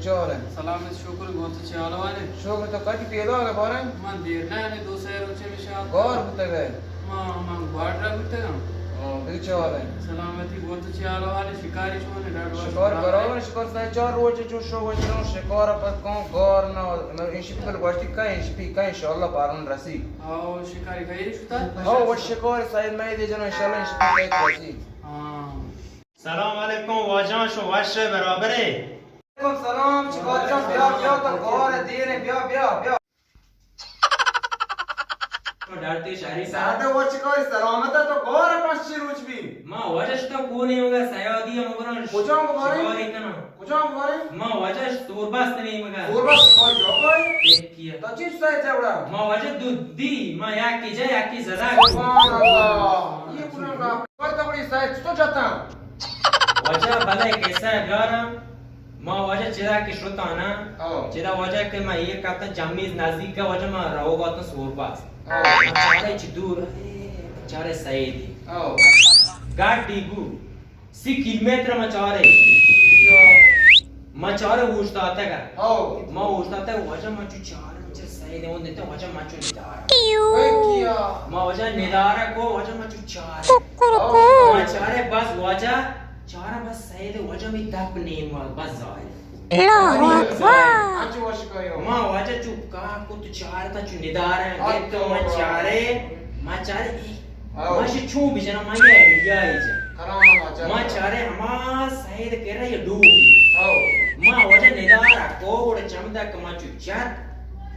چے حال اِنت؟ سلامت، شکر، گوں تو چے حال احوال اِنت؟ شکر، تو کدی پیدا ئے باریں؟ من دیر نہ، ہمے دو سئے روچ اِنت شاید۔ گار بوتگ ئے؟ ما، من گواڈر ءَ بوتگ آں۔ ہاں، بگو چے حال اِنت؟ سلامتی، گوں تو چے حال احوال اِنت؟ شکاری چون اِنت؟ ڈاڈ واش شکار برابر؟ برابر اِنت، شکار سئے چار روچ اِنت چو شو وچ نوں شکار ءَ پد کاں گار نہ، انشپی بل گوشتی کئے انشپی کئے، انشاءاللہ پارون رسی۔ ہاؤ، شکاری خیر شتا؟ ہاؤ، وش شکار سید مئے دے جنوں، انشاءاللہ انشپی کئے رسی۔ ہاں۔ سلام علیکم واجہاں، شو وش ئے برابر ئے؟ وعلیکم سلام، چکار جان، بیا، بیا، تو گار ئے، دیر اِنت، بیا، بیا، بیا۔ تو ڈرتے شہری صاحب۔ سادہ، وش شکار سلامت ئے، تو گار ئے پنچ چی روچ بی؟ ما واجہ شتا کوہ نیمگا سیادی ءَ مگراں۔ کجام گوارے؟ شکاری کناں۔ کجام گوارے؟ ما واجہ سورباست نیمگا۔ سورباست شکار جاگہ ئے؟ دیکھ کیا۔ تو چی سئے جوڑا؟ ما واجہ دو دی، ما یکی جا یکی زدا۔ سبحان اللہ۔ یہ کجام گوارے؟ تو بڑی سئے تو جتا۔ واجہ بلے کیسا ہے بیارا؟ ما واجہ چدا کہ شتاں نا، ہاں۔ چدا واجہ کہ ما یہ کتا جمیز نزدیک کا واجہ ما روگا تو سورباست۔ ہاں۔ ما چارے چی دور، چارے سیدی۔ ہاں۔ گاڑی بو، سی کیلومتر ما چارے۔ ما چارے اوشتاتگا۔ ہاں۔ ما اوشتاتگ واجہ ما چو چارے، ما چو سیدی اون دیتا واجہ ما چو ندارا۔ اے کیا؟ ما واجہ ندارا کو واجہ ما چو چارے۔ ہاں۔ ما چارے بس واجہ چارا بس سید واجہ می دپ نیم بس ظاہر۔ اللہ اکبر۔ انچو وش کئے ہو۔ ما واجہ چو کا کو تو چار تا چو ندارا گپت ما چارے، ما چارے، او۔ ما شی چون بجنا ما یہ یا جا۔ ما چارے ہما سید کرا یہ ڈو۔ او۔ ما واجہ ندارا کو گڑ چمدا کہ ما چو چار۔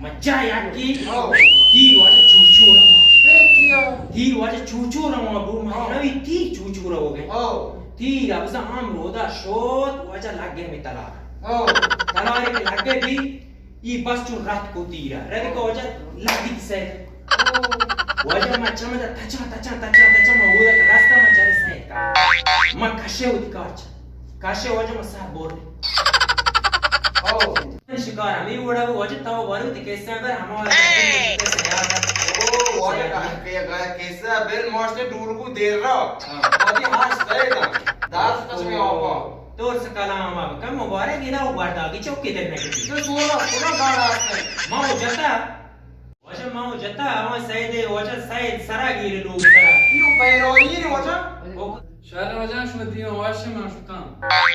ما چا یکی، ہاں۔ تیر واجہ چوچو رواں۔ اے کیا؟ تیر واجہ چوچو رواں بو، ما ہاں۔ روی تیر چوچو رو گئے۔ ہاں۔ تیر ابزا ہم رودا شوت، واجہ لگ گئے می تلار۔ ہاں۔ تلار کے لگ گئے بھی، ای بس چو رات کو تیرا۔ رد کو واجہ لگی سید۔ واجہ ما چمدا تچا، تچا، تچا، تچا، ما وہ رستہ ما چارے سید کا۔ ما کشے ہوتی کارچ۔ کاشے واجہ ما سر بور۔ او۔ شکار ہمیں وڑا واجہ تو بارو تے کیسا کر ہمارا او، واجہ کا، کہ گا کیسا بل ماشتے ڈور کو دیر را۔ ہاں۔ واجہ ہاش سید۔ دار سچ میں آپا۔ تو سکلام اب کم مبارک ادا ورداگی چوکی در نگی۔ تو سورا، سورا گاڑا آستے۔ ما جتا۔ واجہ ما جتا، ہما سید، واجہ سید سرا گیر لوگ سرا۔ یو پیروی نے واجہ۔ او۔ شر واجہ شما دیما وش ما شتاں۔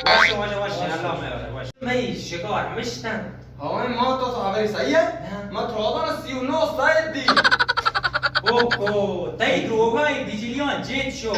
وش واجہ وش، اللہ میں وش۔ میں شکار مشتن۔ ہاں، ما تو تو ہمیں صحیح ہے؟ ہاں۔ ما تو تو سی و نو سید دی۔ او کو، تئی دروگا بجلیاں جیت شو۔